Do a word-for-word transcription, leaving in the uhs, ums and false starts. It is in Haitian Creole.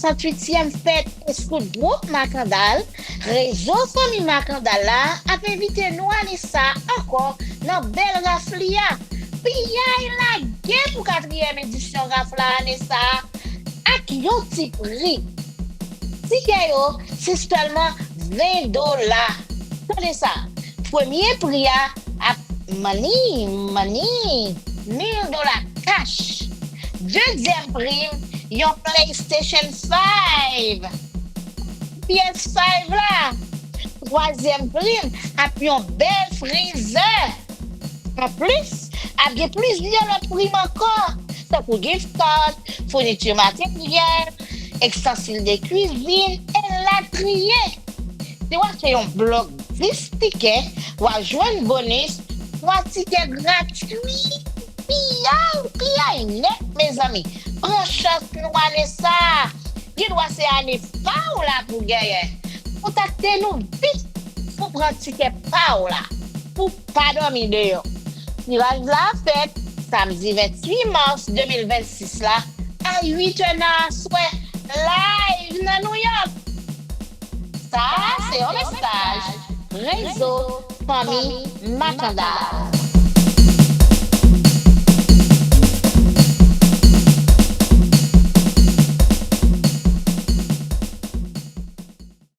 Sèsantuityèm fèt Scout Gwoup Makandal, rezo fanmi Makandal la ap envite nou ane sa a ankò nan bèl raf li a. Piyay lage pou katriyèm edisyon raf la ane sa a ak yon ti pri. Tikè yo se sèlman ven dola. Tande sa, premye pri a ap mani, mani, mil dola kach. Dezyèm pri, yon PlayStation five. P S five la. Twazyèm pri ap yon bèl frizè. Anplis, ap gen plizyè lòt prim ankò, tankou gift card, founiti materyèl, ekstansil de kwizin, elatriye. Si w achte yon blòk dis tikè, w a jwenn bonis twa tikè gratwi. Piyay, piyay nèt, mezanmi. Pran chans nou ane sa a. Gen dwa se ane pa w la pou genyen. Kontakte nou vit pou pran tikè pa w la. Pou pa dòmi deyò. Tiraj la fèt samdi venntuit mas de mil vennsis la a uit è nan aswè, live nan New York. Sa a se yon mesaj rezo fanmi Makandal.